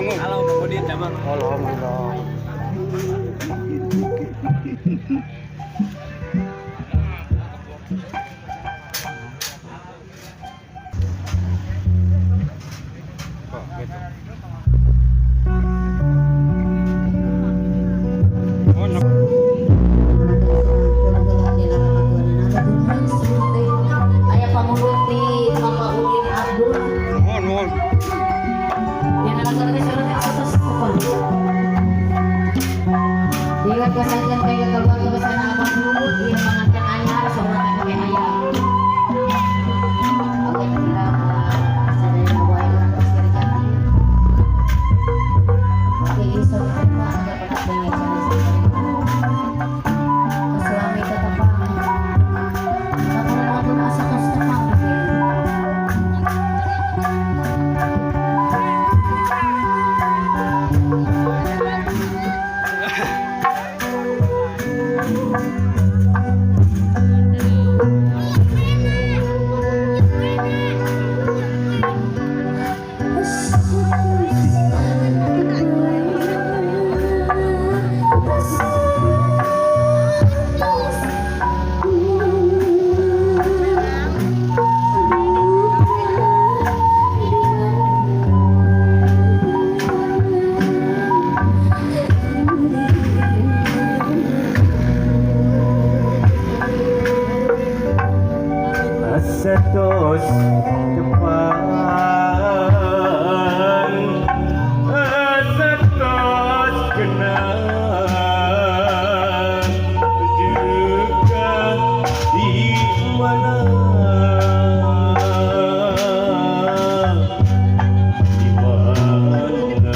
Kang. Halo, Bang Udin, damang. Alhamdulillah. Oh, gitu. Oh, Aya pamundut di Papa Udin Abdul. Nuhun, nuhun. Yang anak teh surat atas apa? Ingat kesajian kayak keluarga besar Abang Lumut, ieu panganten anyar sorangan pakai ayam. Oke, sadaya wae urang Pasir Jati. Oke, ieu sok apa agak pada dengar suami tetepang. Lamun lamun asa tos tepang gitu. Asa tos tepang, asa tos kenal juga di mana, di mana.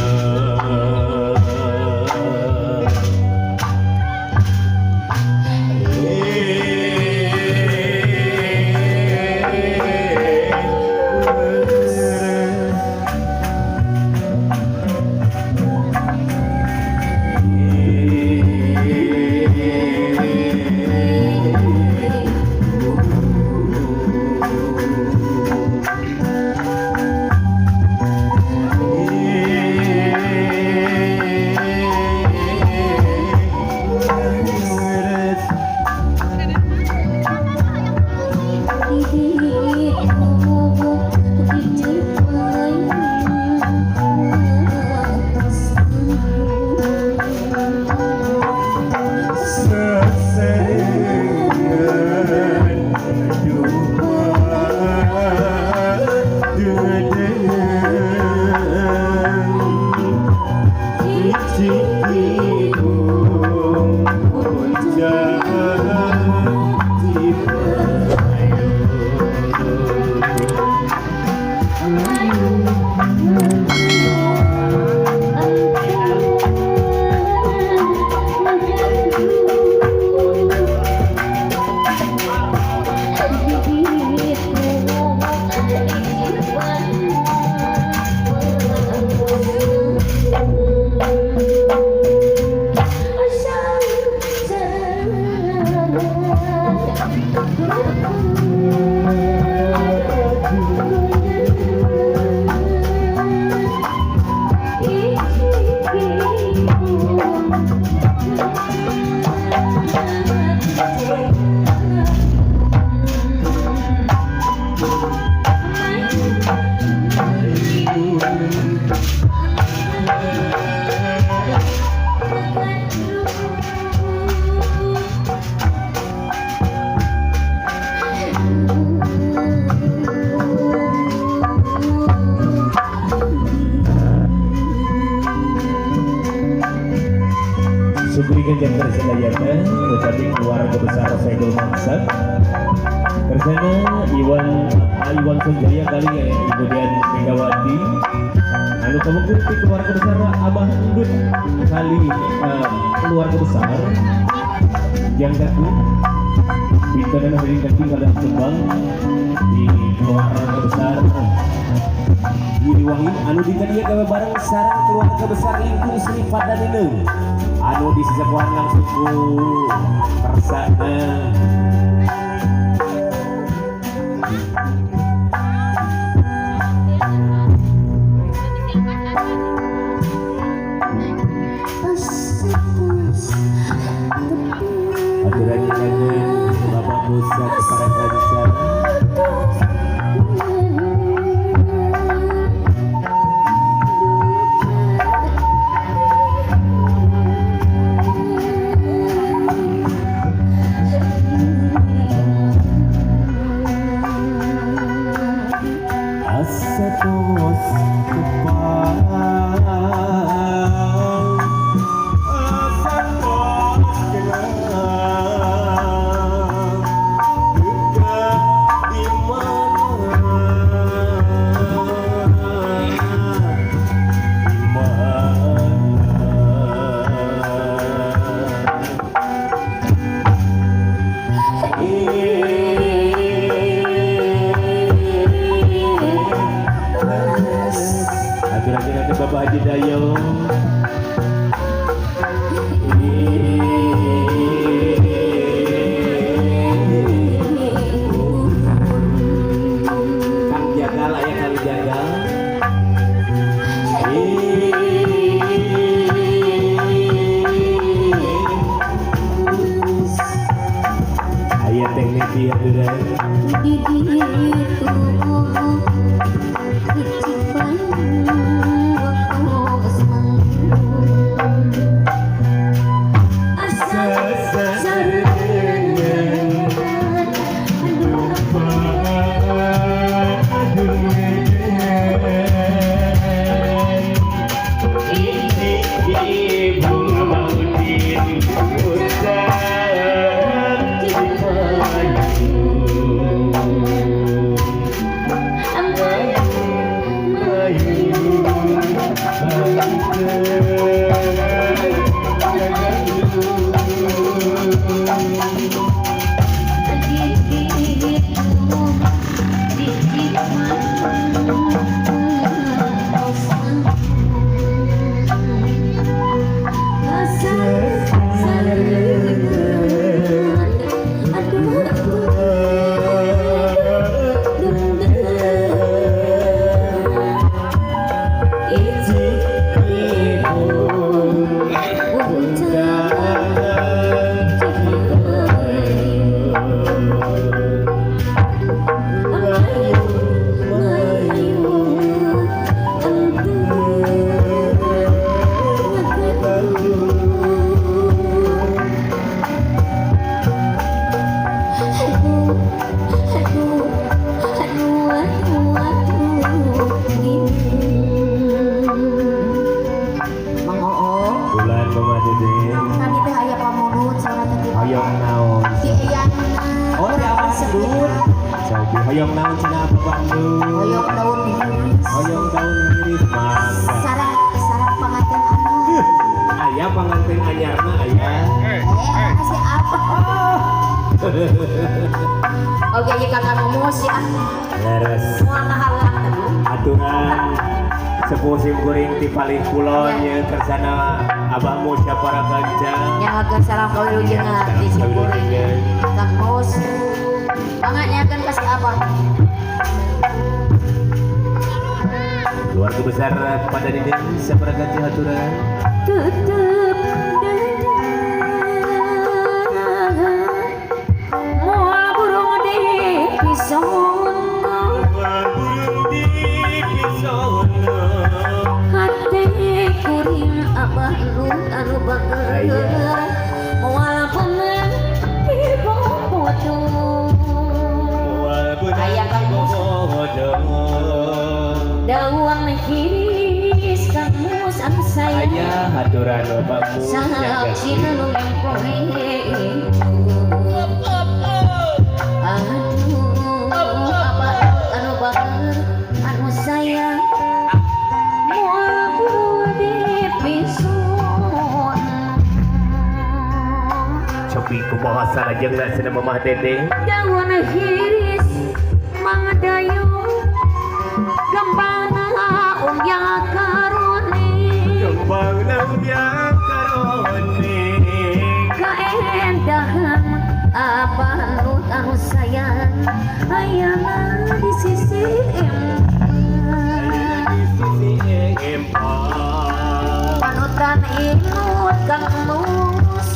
Sugrikan jantan sadayana ucapi keluarga besar Saidul Maksad Kersana Iwan Iwan Sunjaya kali ya, kemudian Megawati anu kamu ti keluarga besar Abah Endut kali, keluarga besar yang kaku Pintu dan hadirin kaki kadang kembang di keluarga besar Giliwangi anu dinten ieu gawe bareng sareng keluarga besar lingkung Sri Padanine anu di sesepuhan langsung ku Kersana. Bapak Haji Dayo. Kang Jagal aya Kang Jagal. Aya teknisi aturan. Di ditu icipan waktu asa sarengan aduh. Aduh, aduh, aduh, aduh, Mang Oo. Bulan Mama Dede. Tadi teh aya pamunut saurang teh. Hoyong naon? Ti Eyana. Oh, ti Abah Bandung. Cobi hoyong naon cenah Abah Bandung? Hoyong daun hiris. Hoyong daun hiris mangga. Sareng sareng panganten anyar. Aya panganten anyarna aya. Eh, kasih apa? Oke, ieu kakak Mumus ya. Leres. Moal kahalang teh. Aturan sepuh sim kuring ti paling kulon nya kersana Abah Mus para kanca. Nyawakeun salam kawilujengan di simkuring. Kang Mus. Mangga nyakeun kasih apa? Keluarga besar pada Deden sapara kanca aturan. Tetep dadah moal burung di pisona. Hati kuring abah lu anu bager moal beunang dibobodo. Aya Kang Mus. Daun hiris Kang Mus anu sayang. Aya aturan Bapak Mus. Saksina nu nempoe. Aduh, apa anu bager anu sayang moal buru dipisona. Cobi kumaha salajengna cenah Mamah Dede? Daun hiris mangdayu gembana ungya karone. Kembang unya karone. Kaendahan apa lu anu sayang ayana di sisi Empang. Panutan imut Kang Mus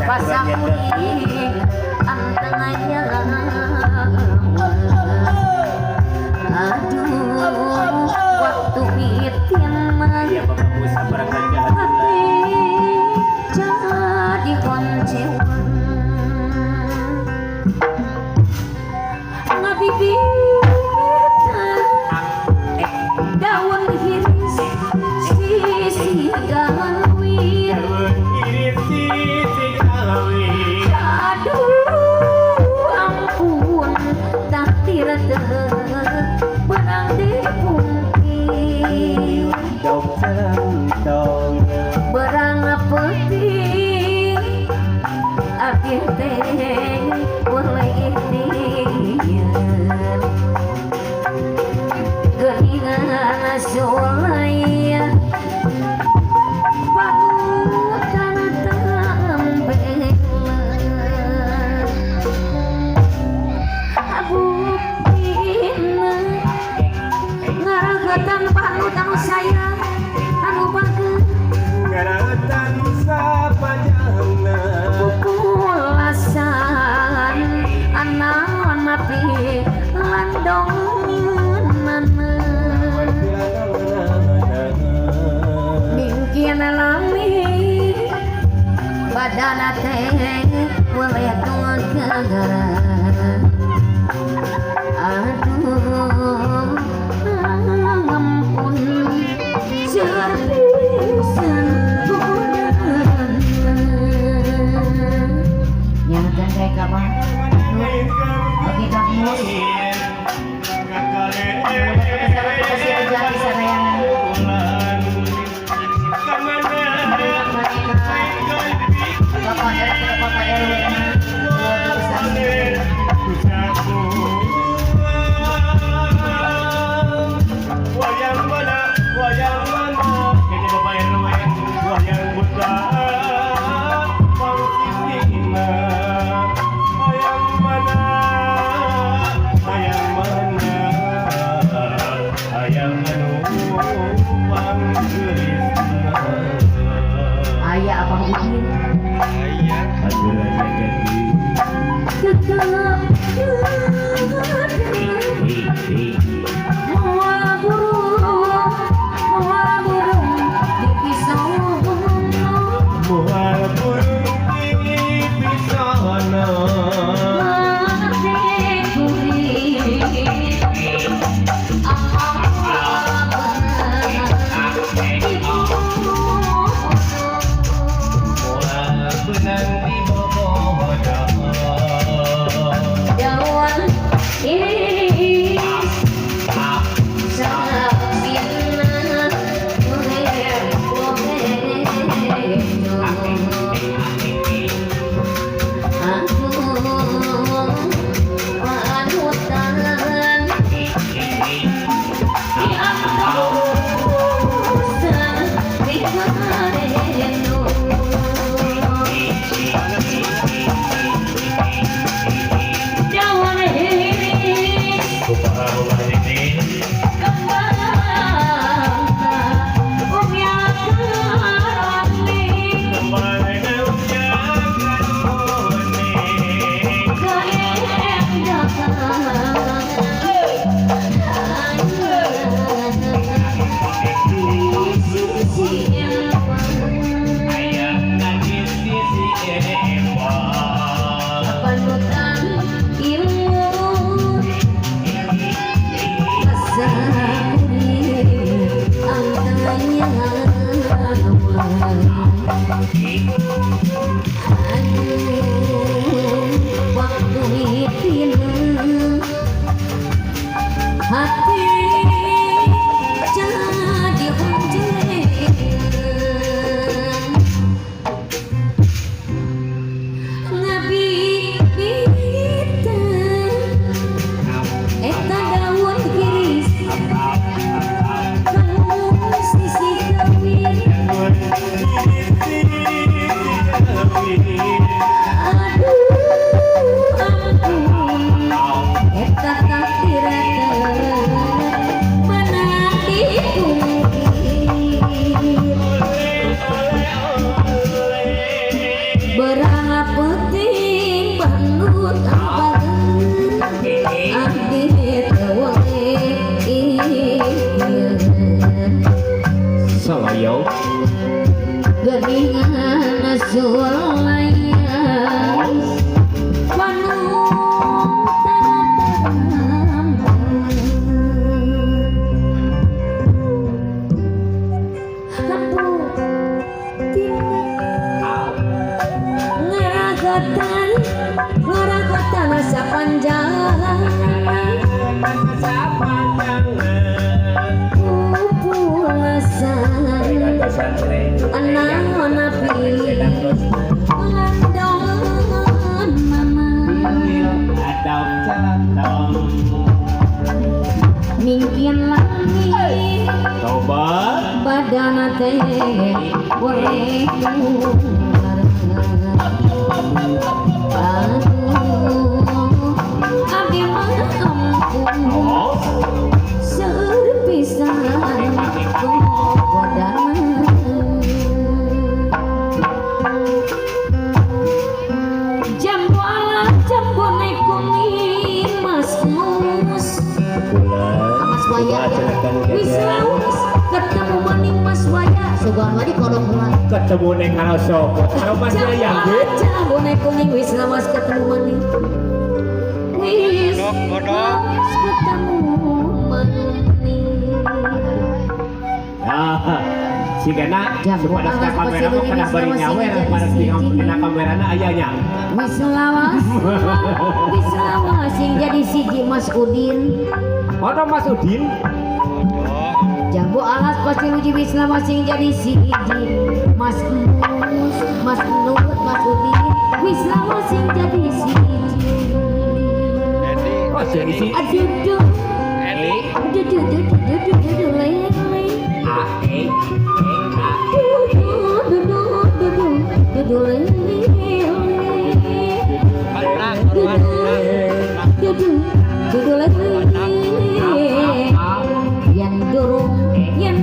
pasang kuning antangannya. Aduh, waktu mitin mah Iya Bapak Mus sapara kanca hati aturan. jadi koncewan ngabibitan daun hiris sisi gawir. Daun hiris sisi gawir. Aduh, ampun takdir teu beunang dipungkir. Dong centong. Berang peuting abdi teh boleh ikhtiar geuningan sulaya. aya anu bager Ngaratan sapanjangna pupulasan anaon mapi landongeunana mingkin lami badana teh boleh kagara aduh ampun serpisan godana nyangkan kayak apa. Oke Kang Mus. Bapak RT, Bapak RW, keluarga besar. Wayang mana, wayang mana, ini Bapak RW, wayang buta, pangsisina. Wayang mana, wayang mana, hayang anu panggelisna. Ayah apa mungkin Ayah. Aduh, aja jadi. Tetap mual burung di pisau. Mual burung di pisono. Mati kuring Mual benang di bobodo. Dawan is saksina aku panutan di antosan dikarenu. Dawan is Kumaha rumah ini? kembang umya karani Kembali keindahan Ayah di sisi ewang. Panutan ilmu asari antanya aduh waktu itu hati jadi hunjeng ngabibita eta daun kiris kamu sisi kawin. Aduh ampun eta takdir teh mana dipungkir berang penting bandut abageun abdi teu wae. Salayo. Geningan sulayang panutan Lampu tina ngaragotan ngaragotan sapanjang pupulasan anaon api landongan mama mingkin lami Tobat. Badana teh boleh aduh abdi mah ampun Oh. serpisan. Mus. Bulan Mas Waya kumaha ya. cenah Kang Wis Jajan? lawas ketemu maning Mas Waya. Sugan lagi kodok heula. Ketemu neng karo sapa? Karo Mas Waya nggih. Jambone kuning wis lawas ketemu maning. Wis Kodok, kodok. lawas ketemu maning. Ah, sigana Jambu supados ka alas kamera mah pasti kena bari wis nyawer lawas panas sing di jadi kena kamerana aya nya. Wis lawas, wis lawas sing jadi siji Mas Udin. Ono Mas Udin. Kodok. Jambu alas pasti uji wis lawas sing jadi siji Mas Mus, Mas Nur, Mas Udin. Wis lawas sing jadi siji. Edi. Oh, jadi si Aduh, duh, Edi. aduh, duh, duh, duh, duh, duh, duh, le, le. A E E A. Duh, duh, duh, duh, duh, duh, duh, le, le. Tenang, Duh, tenang, tenang. duh, duh, duh, duh, le, le. Yang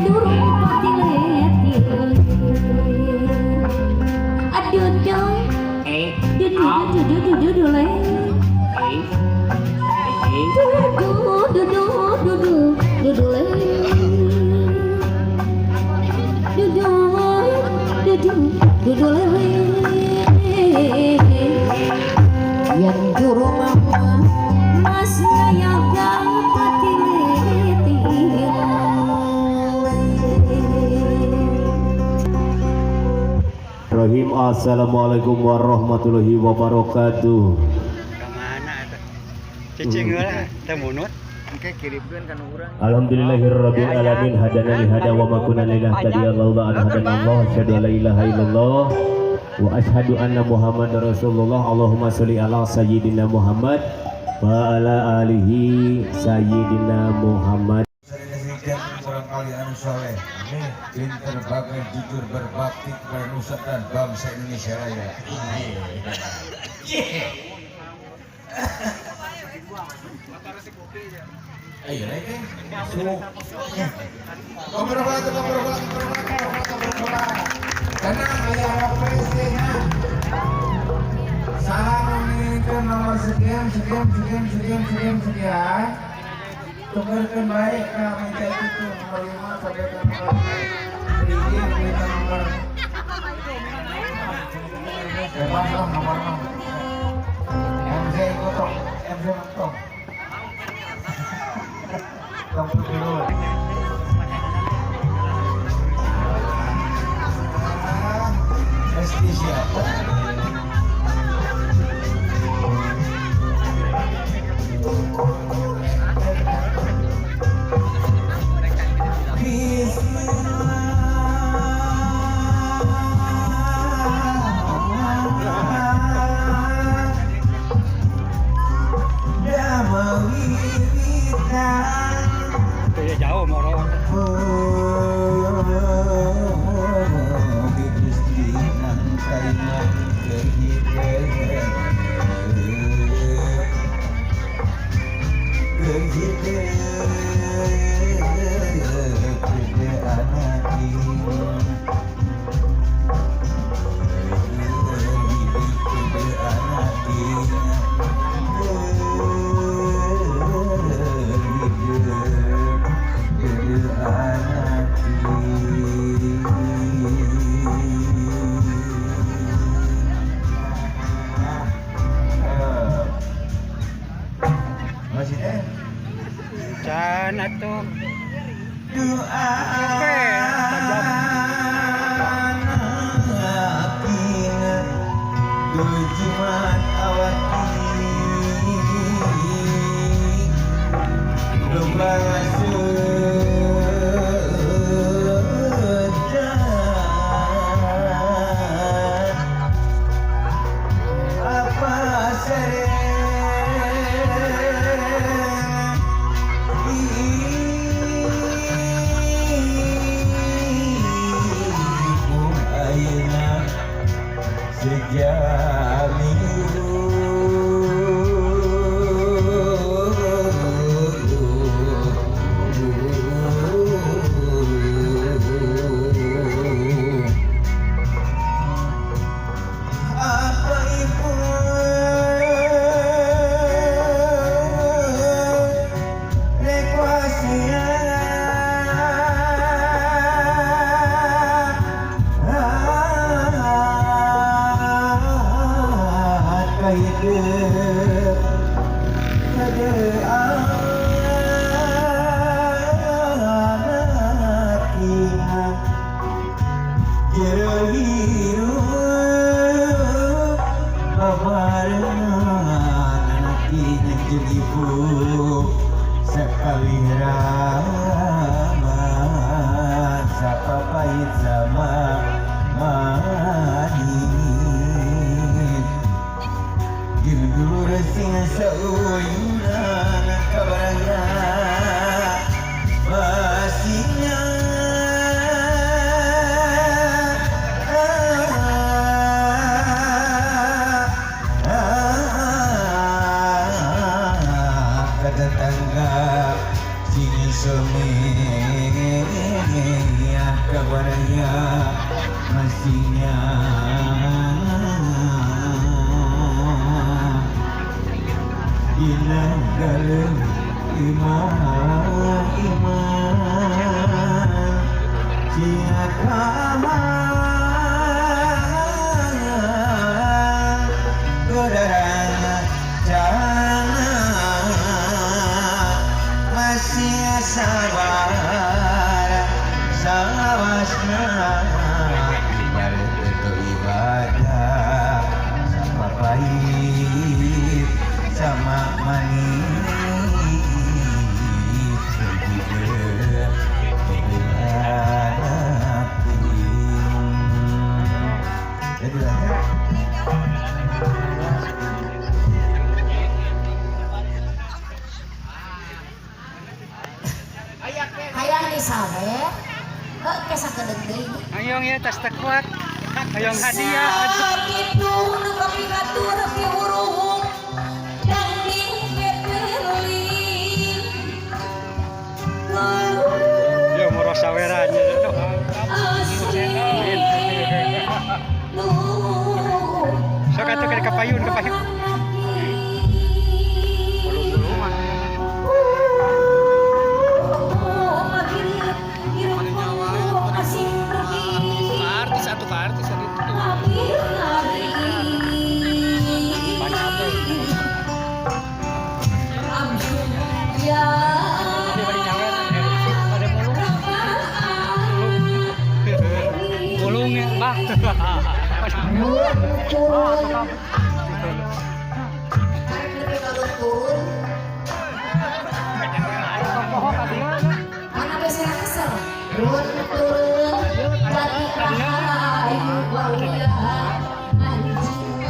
durung pati leti. Aduh, duh, E duh, duh, duh, duh, duh, duh, duh, le. E E. Duh, duh, duh, duh, duh, duh, duh, le. Duh, duh, duh, duh, duh, duh, le, le. Yang durung Mas Nayaga pati leti. Rahim, assalamualaikum warahmatullahi wabarakatuh. Kemana eta? Cicing heula teh munut. Alhamdulillahirabbil alamin hadana li hada wa ma kunna linahtadiya laula an hadana Allah. Asyhadu an la ilaha illallah wa asyhadu anna Muhammadar Rasulullah. Allahumma sholli ala sayyidina Muhammad wa ala alihi sayyidina Muhammad. Presiden kurang kali anu soleh, pinter, bagus, jujur, berbakti kepada nusa dan bangsa Indonesia Raya. Ayo naik eh. Kamera bola, kamera bola, kamera bola, kamera bola, kamera bola. Tenang, ayah presiden. Salah menginginkan nomor sekian, sekian, sekian, sekian, sekian, sekian. Tukarkan baik ke meja itu nomor 5 sampai ke nomor 3, minta nomor bebas lah nomor 6. MC ikut, MC mentong. Tong dulu. SD siapa? Tuh ya jauh moro. Masih Can atuh. doa Oke, tajam. Jumat awati apa sere Ayeuna sejami. jeung ibu sekali rama sapapahit sama manis jeung dulur sing sauyunan kabaraya masihnya. Tetangga sing sumeh kabaraya masihnya dina dalem imah imah siapa godarang jangan masih sabar sawasna ibadah ibadah sama pahit sama manis jadi lah. Hayang disawe heuh ke sakedeung deui. Hayang ya tas tekuat. Hayang hadiah. Sakitu nu kapikatur piwuruhung dangding pepeling. Yo moro sawerannya. Sok atuh ke kapayun kapayun. Mulung-mulungan. Artis atau ke artis itu. Ini bari nyawer pada mulung. Mulung ya, Mbah. Mana besok kesel? Turun turun jati rahayu bauya anjing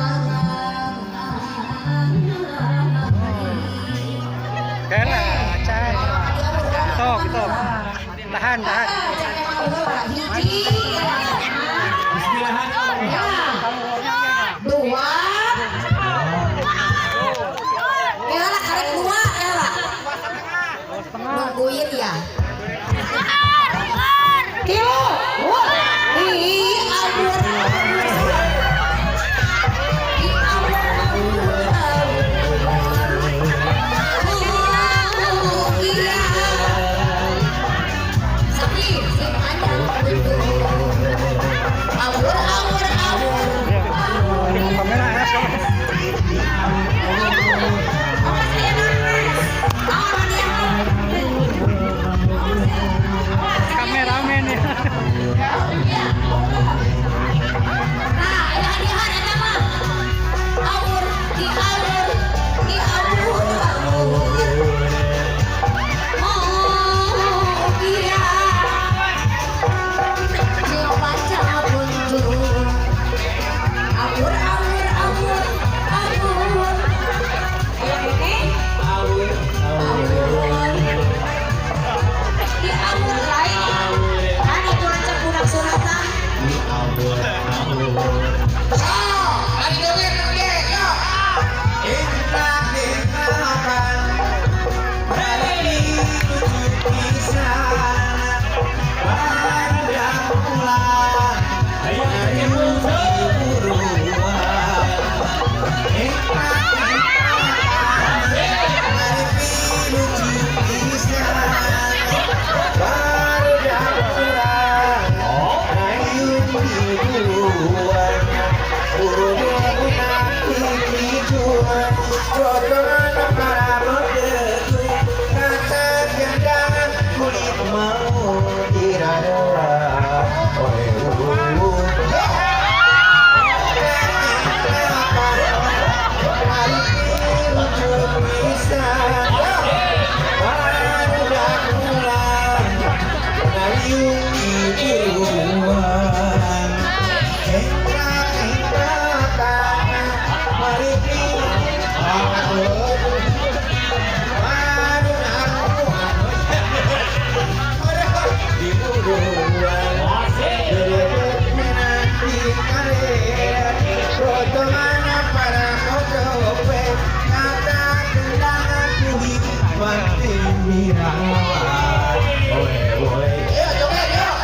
Kela, cai. Tok, tok. Tahan, tahan. Hiji, dua, Ela karek dua, Ela. Nungguin ya. Tilu, wah, ih, abur, abur. Ih, abur, abur, abur. Oh, iya. Sakit, sing panjang. Dirawat. Boleh, boleh. Ayo, joget, yuk.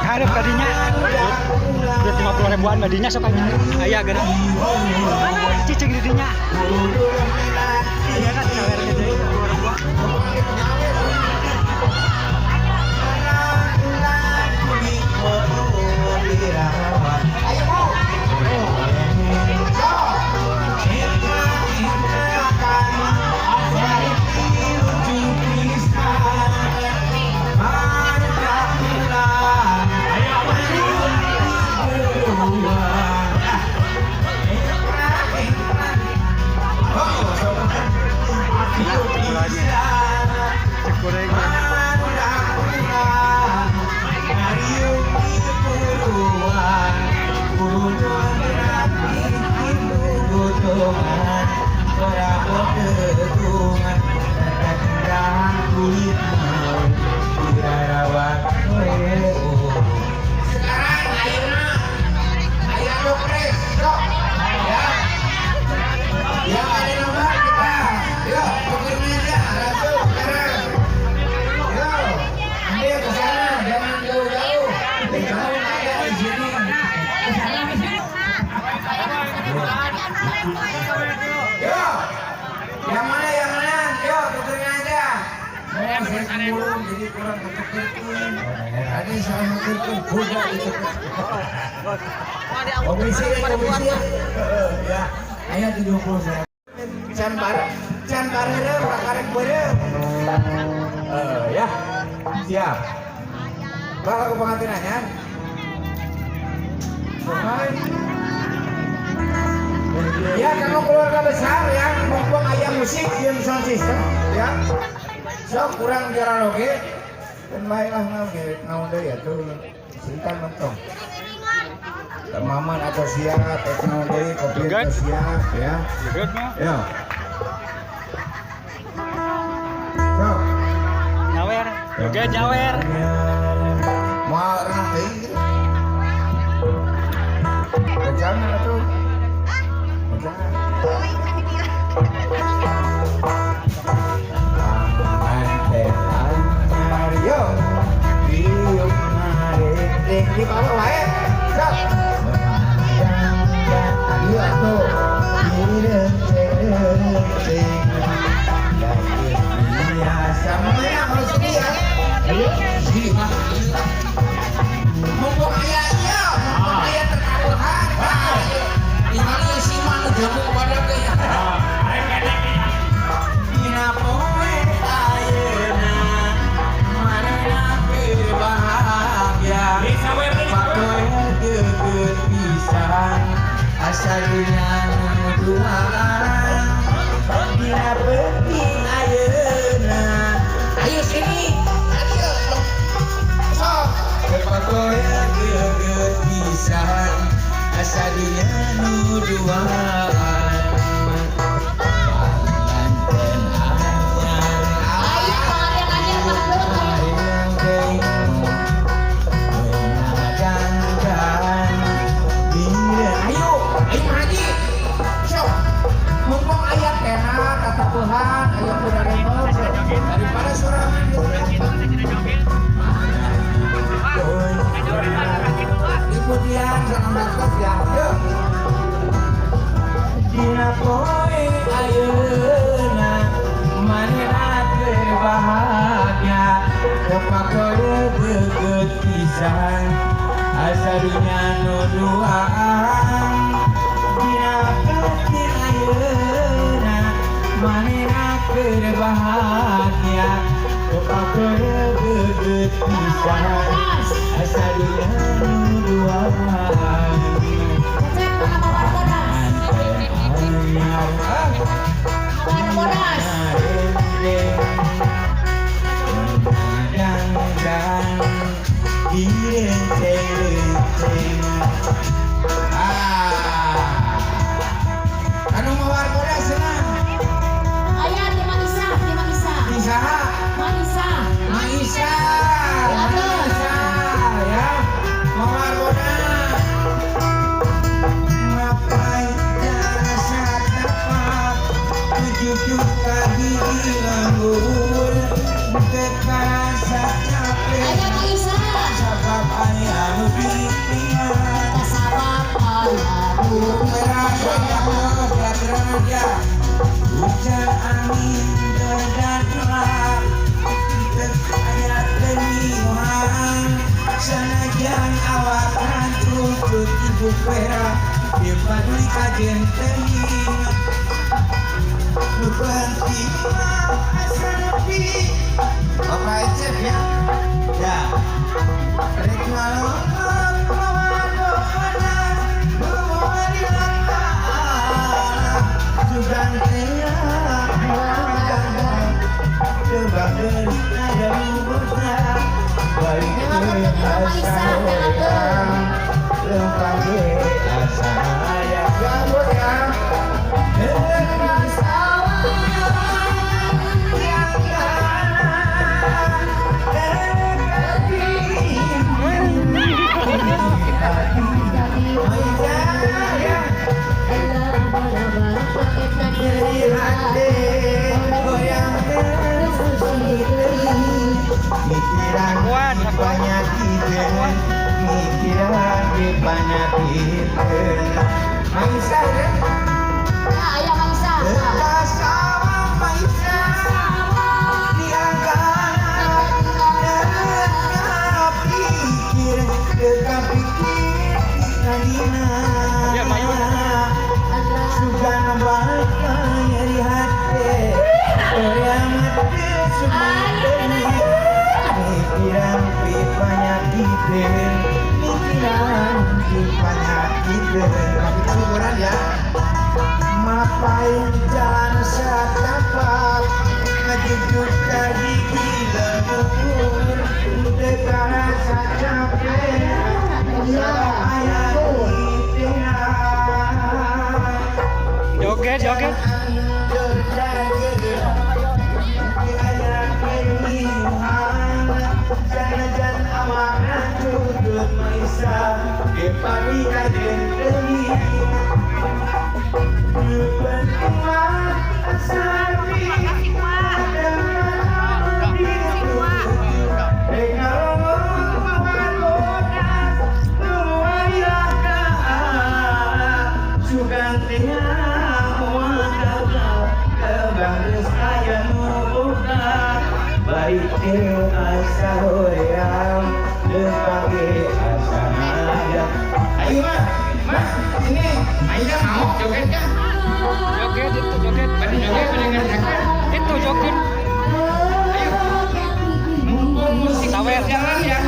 Harap kadinya. Duit 50 ribuan madinya sok anya. Aya geura. Cicing di dinya. Iya kan sawer gede 50 ribuan. Ayo, Bu. Cek goreng. Sekarang ayeuna aya nu pres, sok. Ya. Yang ada nomor kita. Yuk, tukerin aja langsung sekarang. Yuk, ambil ke sana, jangan jauh-jauh. Jangan ada di sini. Yuk, yang mana yang menang? Yuk, tukerin aja. Mau saya mulu, jadi kurang ketukerkeun. Tadi salah nukerkeun, kuda dituker. Komisi, komisi. Ya, aya 70 saya. Can bar, can bareureum, kakarek beureum. Ya, siap. Bah, lagu pengantin anyar. Hai. Ya, kalau keluarga besar ya, mumpung aya musik jeung sound system ya. Sok kurang jalan oge. Dan baiklah naon ge, naon deui atuh. Cerita mentong. Maman atau siap, atau naon deui, kopi atau siap ya. Joget mah. Ya. Sok. Nyawer. Joget nyawer. Moal renang teuing gitu. Jangan atuh. Jangan. Pengantin anyar yo. Diuk ngarendeng di bawah wae. Sok. Iya atuh. Direnceng-renceng. Biasa mana kalau sedih ya? Ayo, sini Pak. Mumpung aya ieu, mumpung aya tetaruhan. Ningali si mah jamu pada teh ya. Dina poe ayeuna manehna keur bahagia. Pakoe geget pisan asa dina nu duaan. Dina peuting ayeuna. Ayo sini. Ayo. Sok. Pakoe geget pisan asa dina nu duaan. Pengantin anyar. Aya pengantin anyar Pak Dut. Ayo, ayo haji. Sok. Mumpung aya tena tatapuhan, ayo kuda rembel daripada sorangan. Ibu Dian salam baktos ya. Yuk. Dina poe ayeuna manehna keur bahagia kepakoe geget pisan asa dunya nu duaan. Dina peuting ayeuna manehna keur bahagia kepakoe geget pisan asa dunya nu duaan. Cecep mana mawar bodas? Anyar. Mawar bodas. Ah. Anu mawar bodas senang. Aya di Maisa, di Maisa. Isaha? Maisa. Maisa. Di atas. Maisa ya. Mawar bodas. Sekarang aja. Hujan angin dan terang, aya teniuhan. Sanajan awak hancur ibu pera, dia paduli kajen teuing. Nu penting mah asa nepi. Bapak Ecep ya. Ya. Rek ngalongok mawa bodas, nu lillah ta'ala. Sugan teh tebak deui aya nu boga. Balik asa hoyong, lempang ge asa hayang. Ya, bos ya. Akuan, akuan. Akuan. Mikiran penyakit Maisa ya. Aya Maisa. Sama Maisa pikir deka pikir kadina. Ya, Mayun. Sugan bakal nyeri hati Orang mati sumateni. Mikiran penyakit, mikiran penyakit. Tapi syukuran ya. Mapain jalan setapak ngejujuk tadi di lembur. Teka rasa capek ayah Joget, joget. Baik asa hoyang, lempang ge asa hayang. Ayo mah, mah, sini. Ayo mau joget kan? Joget itu joget. Pada joget, pada ngerasakan. Itu joget. Ayo. Mumpung musik Sawer. jalan ya.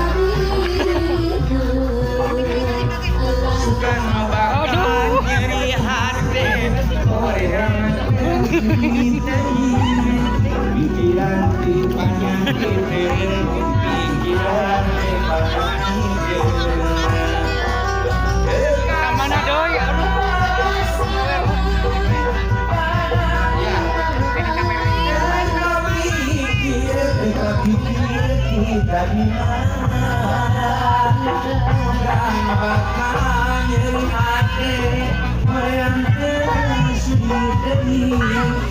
Suka bakal Aduh. nyeri hati orang pikiran penyakit, pikiran penyakit. Mana doi? Aduh.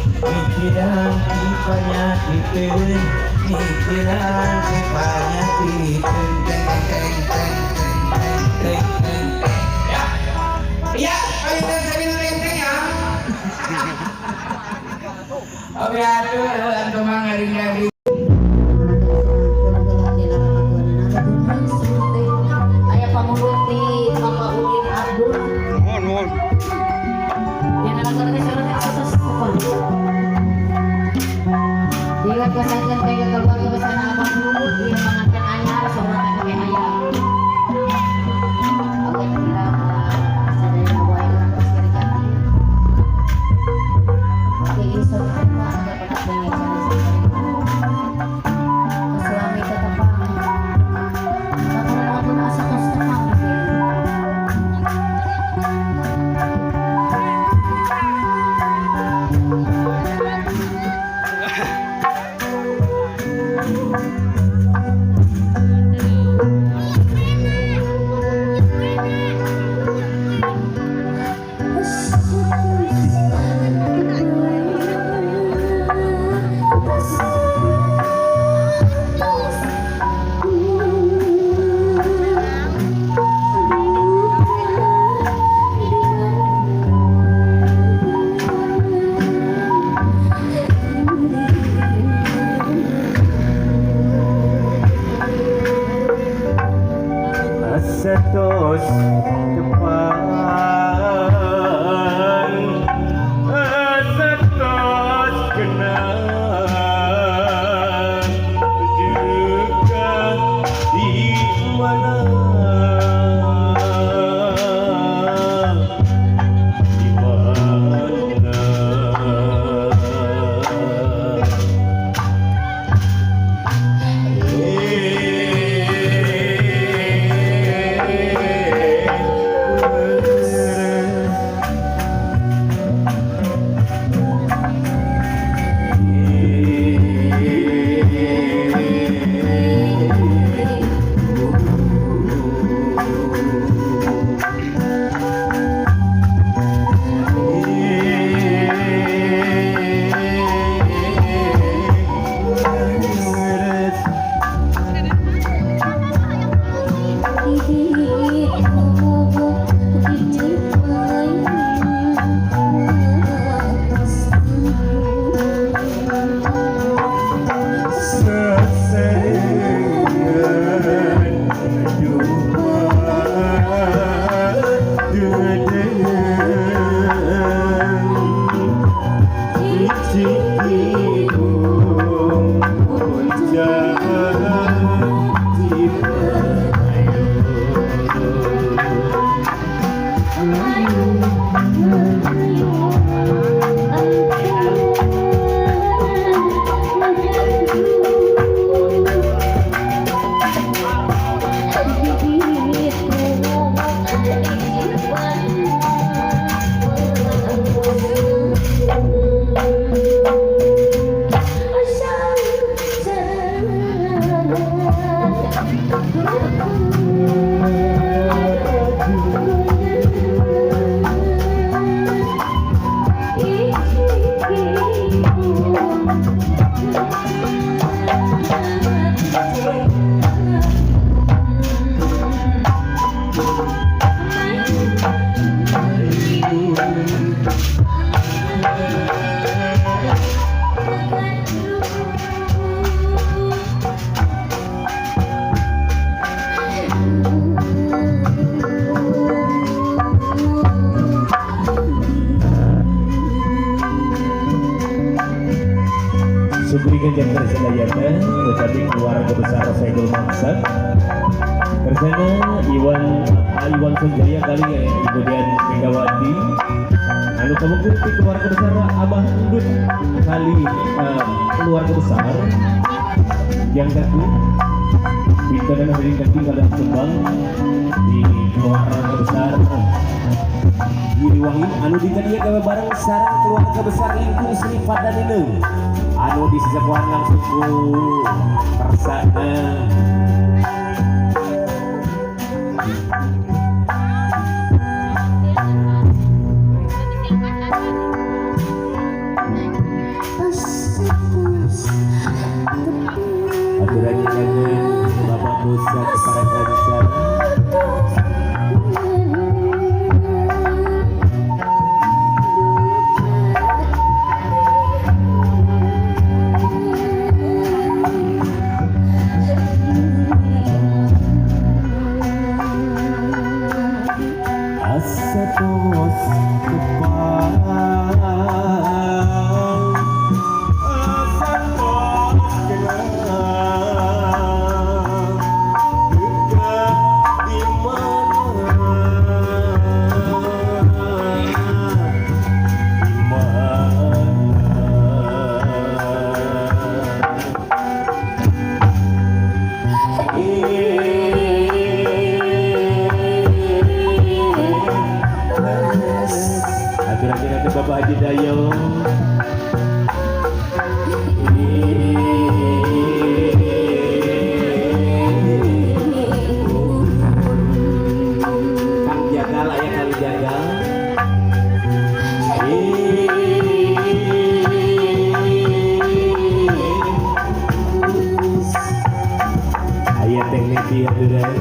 Mikiran penyakit, mikiran penyakit. Teng teng teng teng teng teng. Ya, ya, ayo saya teng teng ya. Oke, aduh, antum ngari-ngari. Aya pamuluti Bapak Udin Abdul. Nuhun, nuhun. Yang anak teh surat atas apa? Ingat kesankan kayak keluarga besar Abang Lumut, ieu panganten anyar saurang teh aya. Oke, kira sadaya wae urang tos kiri jati. Oke, ieu sok apa agak pada pengen. Subri Ganjar Kersayana ucapi keluarga besar Saiful Maksad Kersana Iwan Iwan Sanjaya kali ya, Ibu Dian Megawati anu kamu ti keluarga besar Abah Endut kali keluarga besar yang satu Pintu dan hadirin kaki kalian kembang di keluarga besar Giliwangi anu dinten ieu gawe bareng sareng keluarga besar lingkung Sri Padanine anu di sesepuhan langsung ku Kersana. Aturan kangen Bapak Musa para kanca. Asa tos tepang, asa tos kenal, dekat di mana, di mana. Atur-atur Bapak Haji Dayo. Kang Jagal aya kali Jagal. Aya teh Neti aturan.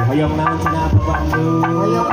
Hoyong naon cenah apa Bandung? Hoyong